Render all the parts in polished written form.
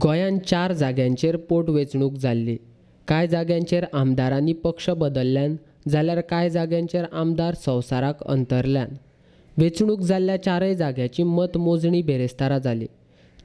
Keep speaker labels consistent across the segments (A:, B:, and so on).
A: गोंयांत चार जाग्यांचेर पोटवेंचणूक जाल्ली. कांय जाग्यांचेर आमदारांनी पक्ष बदल्ल्यान जाल्यार कांय जाग्यांचेर आमदार संवसाराक अंतरल्यान. वेंचणूक जाल्ल्या चारय जाग्याची मतमोजणी बिरेस्तारा जाली.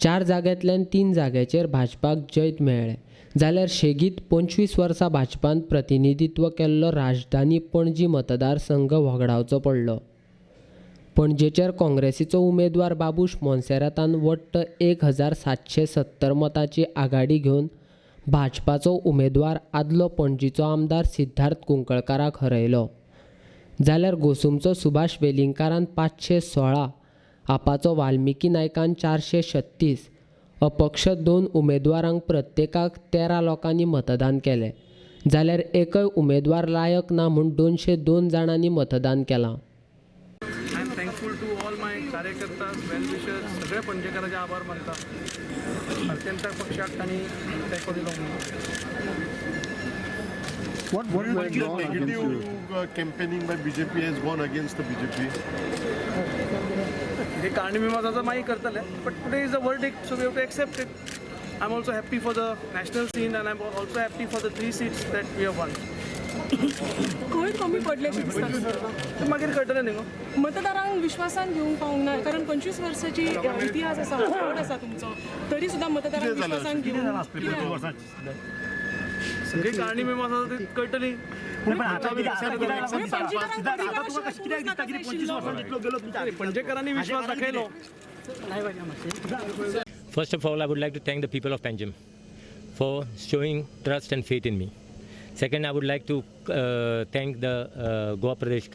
A: चार जाग्यांतल्यान तीन जाग्याचेर भाजपाक जैत मेळ्ळें जाल्यार शेगीत 25 वर्सां भाजपान प्रतिनिधित्व केल्लो राजधानी पणजी मतदारसंघ व्हगडावचो पडलो. पणजेचेर काँग्रेसीचो उमेदवार बाबूश मोन्सेरातान वट्ट 1770 मतांची आघाडी घेवन भाजपाचो उमेदवार आदलो पणजीचो आमदार सिद्धार्थ कुंकळकाराक हरयलो. जाल्यार गोसुमचो सुभाष वेलिंगकारान 516, आपाचो वाल्मिकी नायकान 436, अपक्ष दोन उमेदवारांक प्रत्येकाक 13 लोकांनी मतदान केलें जाल्यार एकय उमेदवार लायक ना म्हूण 202 जाणांनी मतदान केलां.
B: I am thankful to all my कार्यकर्ता, वेल विशर्स, सगळे पणजेकारांचे आभार मानता. भारतीय जनता पक्षाक तांणी तेंको दिलो म्हणून.
C: What do you think the
D: gone against
C: negative campaigning by BJP has gone against the BJP?
B: कितें कारणी मिमांसा मागीर करतले, but today is a verdict, so we have to accept it. I am also happy for the national scene and I am also happy for the three seats that we have won.
E: खंय कमी पडले अशें दिसता?
B: ते मागीर कळटलें न्ही गो.
E: मतदारांक विश्वासान घेवंक पावूंक ना, कारण 25 वर्साची इतिहास आसा, व्हड आसा तुमचो, तरी सुद्दां मतदारांक विश्वासान घेवन कित्याक?
B: सगळी कारणी मिमांसा ती कळटली.
E: म्हणजे पणजेकारांक
B: पणजेकारांनी विश्वास दाखयलो.
F: First of all, I would like to thank the people of Panjim for showing trust and faith in me. Second, I would like to thank the Goa Pradesh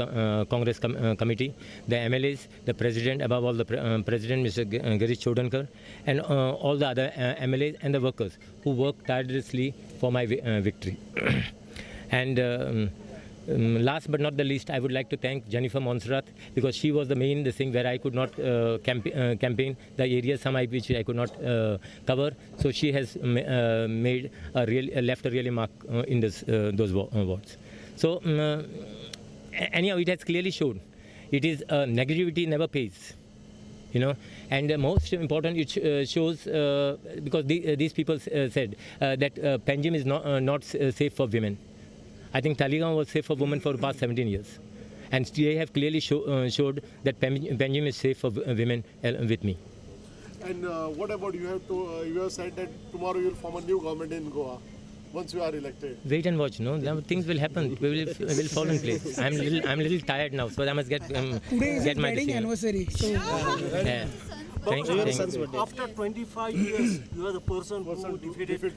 F: Congress Committee, the MLAs, the President, above all the President, Mr. Girish Chodankar, and all the other MLAs and the workers who worked tirelessly for my victory. And last but not the least, I would like to thank Jennifer Monserrat, because she was the main the thing where I could not campaign, the areas some I, which I could not cover. So she has made a real left a really mark in this those wards. So anyhow, it has clearly shown it is negativity never pays. And most important, it shows because these people said that Panjim is not safe for women. I think Taleigao was safe for women for the past 17 years. And they have clearly showed that Panjim is safe for women with me.
C: And what about you have to? You have said that tomorrow you will form a new government in Goa once you are elected.
F: Wait and watch, no? Now things will happen. We will fall in place. I'm a little tired now, so I must
G: Today is
F: get
G: his
F: my
G: wedding
F: decision.
G: Anniversary. So
F: Yeah. Thank you.
H: After 25 years, you are the person who defeated
C: defeat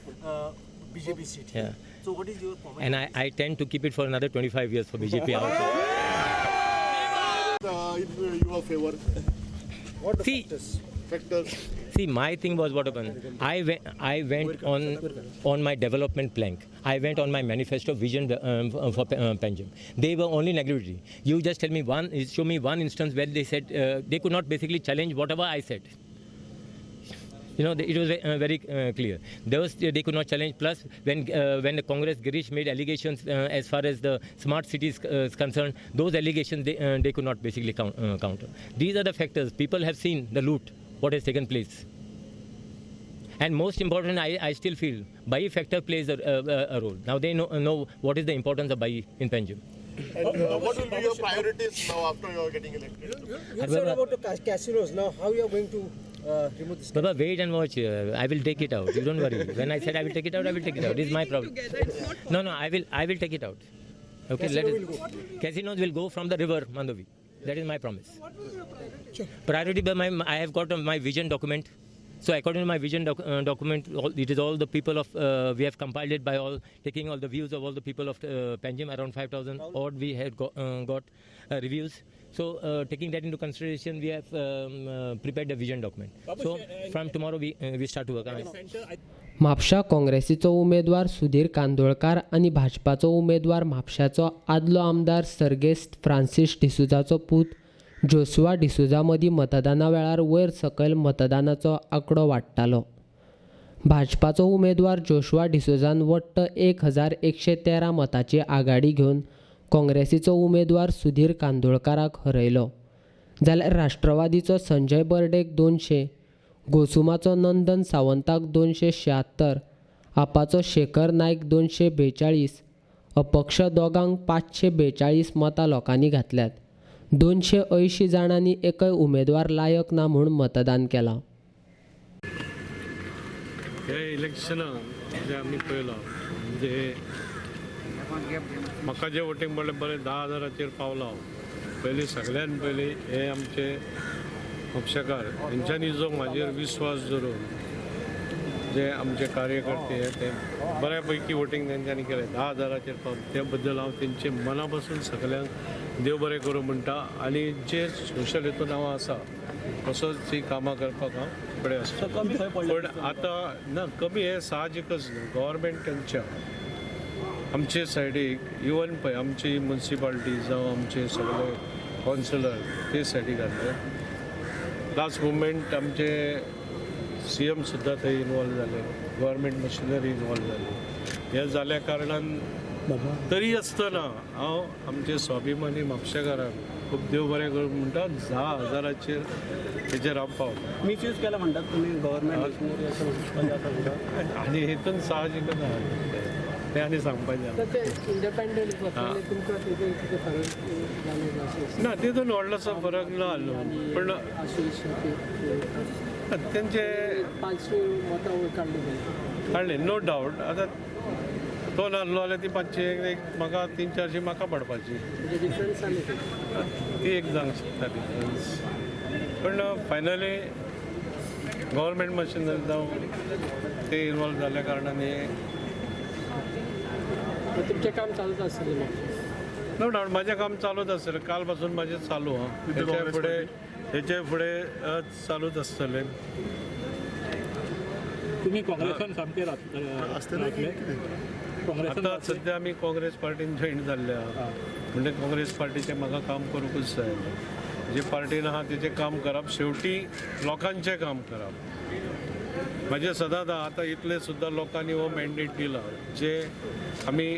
H: BJP seat.
F: Yeah.
H: So what is your comment?
F: And I tend to keep it for another 25 years for BJP also.
C: In your favor.
H: What the
F: See,
H: factors?
C: Factors.
F: See, my thing was what happened. I went on my development plank. I went on my manifesto vision for Panjim. They were only negativity. You just tell me one, show me one instance where they said they could not basically challenge whatever I said. It was very clear. There was, they could not challenge. Plus, when the Congress Girish made allegations as far as the smart cities is concerned, those allegations they could not basically counter. These are the factors. People have seen the loot, what has taken place. And most important, I still feel Bai factor plays a role. Now they know what is the importance of Bai in Panjim.
C: And what will be your priorities now after you are getting elected?
H: You said about the casinos. Now, how you are going to remove this?
F: Baba, wait and watch. I will take it out. You don't worry. When I said I will take it out, I will take it out. This is my problem. No, I will take it out. Okay, let it. Casinos will go from the river Mandovi. That is my promise. Priority by my, I have got my vision document. So according to my vision document, it is all the people of, we have compiled it by all, taking all the views of all the people of Panjim, around 5,000 odd we had got reviews. So taking that into consideration, we have prepared a vision document. So from tomorrow we start to work on it.
A: म्हापशा काँग्रेसीचो उमेदवार सुधीर कांदोळकार आनी भाजपाचो उमेदवार म्हापशाचो आदलो आमदार सर्गेस्त Francis डिसुजाचो पूत Joshua D'Souza मदीं मतदाना वेळार वयर सकयल मतदानाचो आंकडो वाडटालो. भाजपाचो उमेदवार जोशुआ डिसोजान वट्ट 1113 मतांची आघाडी घेवन काँग्रेसीचो उमेदवार सुधीर कांदोळकाराक हरयलो, जाल्यार राष्ट्रवादीचो संजय बर्डेक 200, गोसुमाचो नंदन सावंताक 276, आपाचो शेखर नायक 242, अपक्ष दोगांक 542 मतां लोकांनी घातल्यात. 280 जाणांनी एकय उमेदवार लायक ना म्हूण मतदान केलां.
D: हे इलेक्शनाक जे आमी पळयलां म्हणजे म्हाका जे वोटींग पडलें बरें 10,000 पावलां हांव. पयलीं सगळ्यान पयलीं हे आमचे पक्षकार हेंच्यांनी जो म्हाजेर विस्वास दवरून जे आमचे कार्यकर्ते हे ते बऱ्या पैकी वोटींग तेंच्यांनी केलें 10,000 पावलें. त्या बद्दल हांव तेंचे मना पासून सगळ्यांक देव बरें करूं म्हणटा आनी जे सोशल हितून हांव आसा तसोच ती कामां करपाक हांव फुडें आसता. पण आतां ना कमी हें साहजिकच न्हू, गव्हर्मेंट तेंच्या आमचे सायडीक इवन पळय आमची मुन्सिपाल्टी जावं आमचे सगळे कावन्सिलर ते सायडीक आसले. लास्ट मुमेंट आमचे CM सुद्दां थंय इनवॉल्व जाले, गव्हर्मेंट मशिनरी इनवॉल्व जाली. हें जाल्या कारणान तरी आसतना हांव आमचे स्वाभिमानी म्हापशेकारांक खूब देव बरें करूं म्हणटा 10,000 हेजेर हांव पावलो.
H: मिसयूज केला म्हणटात तुमी गव्हर्मेंट मशिनरी अशें म्हणटा
D: आनी हितून साहजिकच आहा तें आनी सांगपाचें ना, तितून व्हडलोसो फरक ना आसलो. पण तेंचे
H: 500 मतां
D: काडले नो डावट. आतां तो नासलो जाल्यार ती 500 एक म्हाका 300-400 म्हाका पडपाची, ती एक जावंक शकता डिफरन्स. पण फायनली गव्हर्मेंट मशिनरी जावं ते इनवॉल्व जाल्ल्या कारणान
H: तुमचें काम चालूच आसतलें.
D: नो डावट म्हाजें काम चालूच आसतलें, काल पासून म्हाजें चालू आहा, हेच्या फुडें चालूच आसतलें.
G: तुमी काँग्रेसान सामके रातले?
D: आतां सद्या आमी काँग्रेस पार्टीन जॉयन जाल्ले आहा, म्हणजे काँग्रेस पार्टीचें म्हाका काम करूंकूच जाय. जे पार्टीन आहा तेचें काम करप, शेवटी लोकांचें काम करप म्हाजें सदांच. आतां इतलें सुद्दां लोकांनी हो मॅन्डेट दिला जे आमी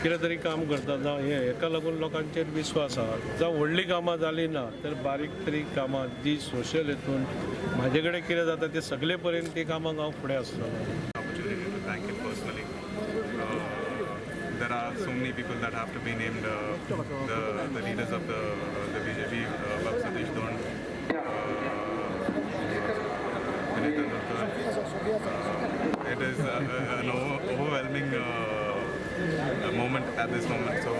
D: कितें तरी काम करता जावं हें, हेका लागून लोकांचेर विस्वास आहा. जावं व्हडलीं कामां जालीं ना तर बारीक तरी कामां जी सोशल हितून म्हाजे कडेन कितें जाता तें सगळे पर्यंत ती कामां हांव फुडें आसतलो.
I: There are so many people that have to be named, the leaders of the BJP, Bab Satish Dhond, Vinay Tendulkar. It is an overwhelming moment at this moment. So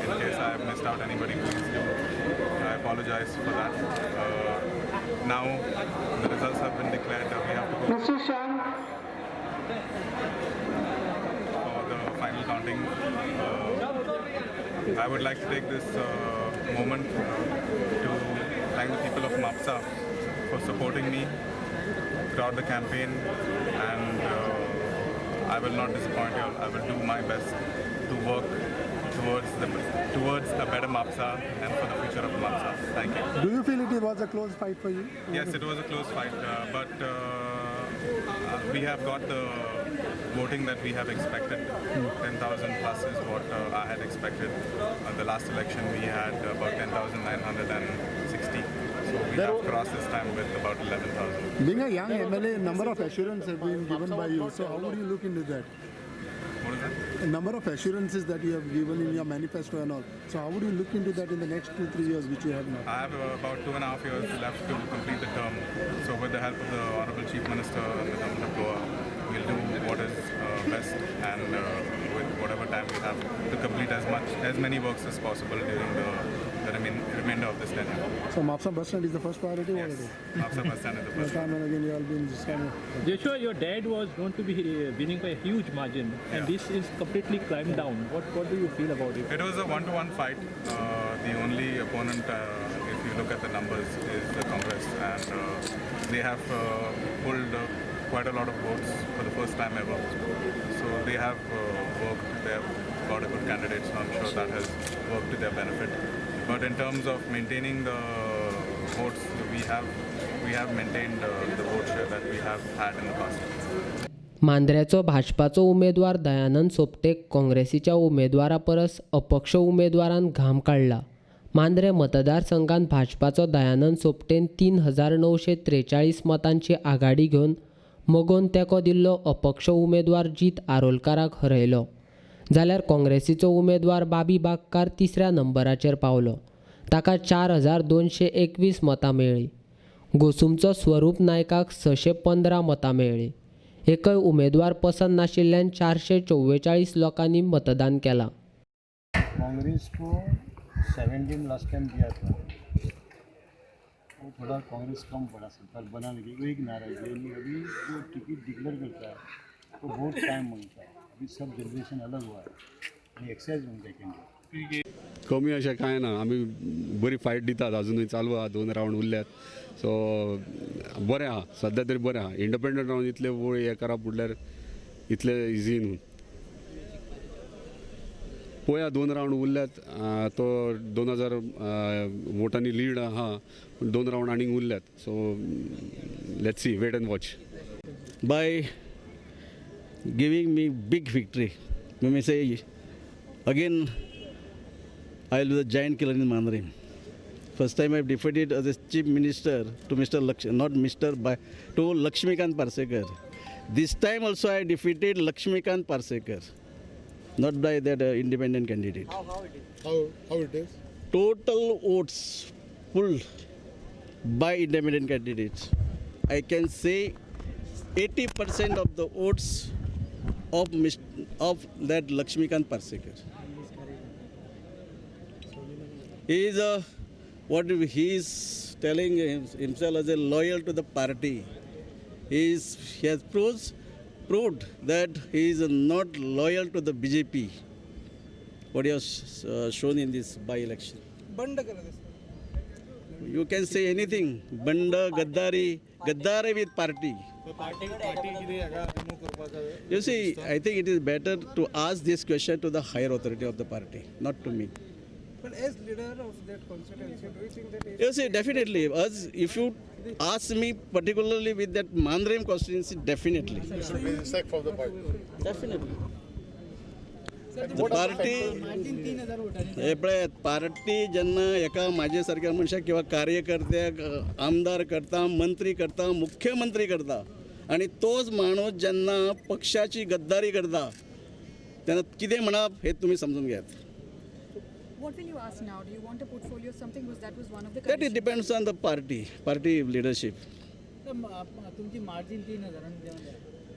I: in case I have missed out anybody, please do. I apologize for that. Now the results have been declared. We have to go for the final counting. I would like to take this moment to thank the people of Mapsa for supporting me throughout the campaign, and I will not disappoint you all. I will do my best to work towards a better Mapsa and for the future of Mapsa. Thank you.
C: Do you feel it was a close fight for you?
I: Yes, it was a close fight, but we have got the voting that we have expected. 10,000 plus is what I had expected. The last election we had about 10,960. So we have crossed this time with about 11,000.
C: Being a young MLA, number of assurances have been given by you. So how would you look into that?
I: What is that?
C: A number of assurances that you have given in your manifesto and all. So how would you look into that in the next 2-3 years which you have now?
I: I have about 2.5 years left to complete the term. So with the help of the Honorable Chief Minister and the Government of Goa, we'll do what is best, and with whatever time we have to complete as many works as possible during the remainder of this tenure.
C: So Mapsa bus stand is the first priority?
I: Yes, Mapsa bus stand is the first.
C: Time and again you all been this kind of...
G: Joshua, your dad was known to be winning by a huge margin, and
I: yeah,
G: this is completely climbed down. What do you feel about it?
I: It was a 1-to-1 fight. The only opponent, if you look at the numbers, is the Congress, and they have pulled quite a lot of votes for the first time ever. So they have worked, they have got a good candidate, so I'm sure that has worked to their benefit. But in terms of maintaining the votes, we have maintained the vote share that we have had in the past.
A: मांद्र्याचो भाजपाचो उमेदवार दयानंद सोपटेक काँग्रेसीच्या उमेदवारा परस अपक्ष उमेदवारान घाम काडला. मांद्रें मतदारसंघात भाजपाचो दयानंद सोपटेन 3943 मतांची आघाडी घेवन मगोन तेंको दिल्लो अपक्ष उमेदवार जीत आरोलकाराक हरयलो, जाल्यार काँग्रेसीचो उमेदवार बाबी बागकार तिसऱ्या नंबराचेर पावलो. ताका 4221 मतां मेळ्ळीं. गोसुमचो स्वरूप नायकाक 615 मतां मेळ्ळीं. एकय उमेदवार पसंत नाशिल्ल्यान 444 लोकांनी मतदान केलां.
J: कांग्रेस को 17 लास्ट टाइम दिया था, वो थोड़ा कांग्रेस कम पड़ा सरकार बनाने की, वो एक नाराजगी है। अभी जो टिकट डिक्लेयर करता है वो बहुत टाइम मांगता है। अभी सब जनरेशन अलग हुआ है, एक्सरसाइज मांगता है कैंडिडेट।
K: कमी अशें कांय ना, आमी बरी फायट दितात, अजुनूय चालू आहा, 2 रावंड उरल्यात. सो बरें आहा, सद्या तरी बरें आहा. इंडिपेंडंट रावन इतले हें करप म्हणल्यार इतलें इजी न्हू. पळोवया, 2 रावंड उरल्यात, तो 2000 वोटांनी लीड आहा, पूण 2 रावंड आनीक उरल्यात. So let's see, wait and watch.
L: By giving me big victory, you may say again I will be the giant killer in Mandrem. First time I have defeated as a chief minister to Mr. to Lakshmikant Parsekar. This time also I defeated Lakshmikant Parsekar, not by that independent candidate.
C: How it is? How it is?
L: Total votes pulled by independent candidates. I can say 80% of the votes of that Lakshmikant Parsekar. He is what he is telling himself as a loyal to the party. He has proved that he is not loyal to the BJP. What he has shown in this by-election. You can say anything. Banda, Gaddari, Gaddari with party. You see, I think it is better to ask this question to the higher authority of the party, not to me.
H: But as leader of that constituency, do you think that...
L: You see, definitely. As if you ask me particularly with that Mandrem constituency, definitely.
C: You should be sacked from the party.
L: Definitely. The party, हे पळय, party जेन्ना एका म्हाजे सारक्या मनशाक किंवा कार्यकर्त्याक आमदार करता, मंत्री करता, मुख्यमंत्री करता आनी तोच माणूस जेन्ना पक्षाची गद्दारी करता तेन्ना कितें म्हणप हें तुमी समजून घेयात.
M: What will you ask now? Do you want a portfolio or something? Was that was one of the
L: conditions? That it depends on the party leadership.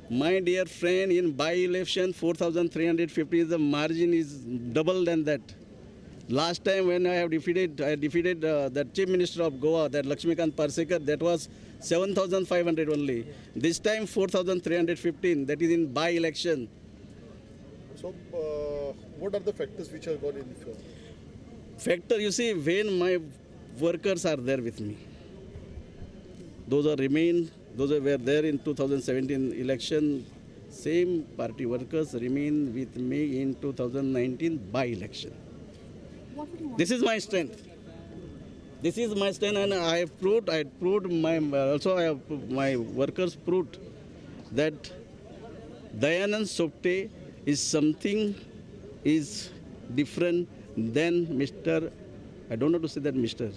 L: My dear friend, in by-election, 4,350, the margin is double than that. Last time when I defeated the Chief Minister of Goa, that Lakshmikant Parsekar, that was 7,500 only. This time 4,315, that is in by-election.
C: So, what are the factors which have gone in the favor?
L: Factor, you see, when my workers are there with me, those are remain, those were there in 2017 election, same party workers remain with me in 2019 by-election. This is my strength. This is my strength, and I have proved, my workers proved that Dayanand Sopte is something is different than Mr. I don't know to say that Mr.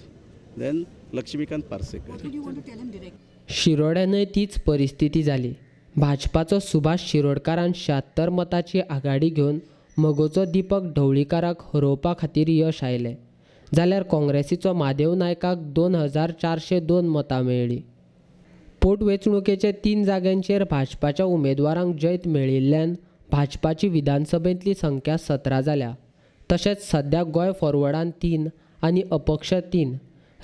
L: Then Lakshmikant Parsekar.
M: What would you want to tell him directly?
A: शिरोड्यानय तीच परिस्थिती जाली. भाजपाचो सुभाष शिरोडकारान 76 मताची आघाडी घेवन मगोचो दीपक ढवळीकाराक हरोवपा खातीर यश आयलें, जाल्यार काँग्रेसीचो म्हादेव नायकाक 2402 मतां मेळ्ळीं. पोटवेंचणुकेचे 3 जाग्यांचेर भाजपाच्या उमेदवारांक जैत मेळिल्ल्यान भाजपाची विधानसभेंतली संख्या 17 जाल्या. तशेंच सद्या गोंय फॉरवर्डान 3 आनी अपक्ष 3,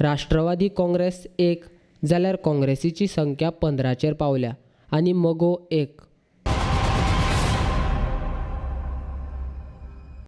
A: राष्ट्रवादी काँग्रेस 1, जाल्यार काँग्रेसीची संख्या 15चेर पावल्या आनी मगो 1.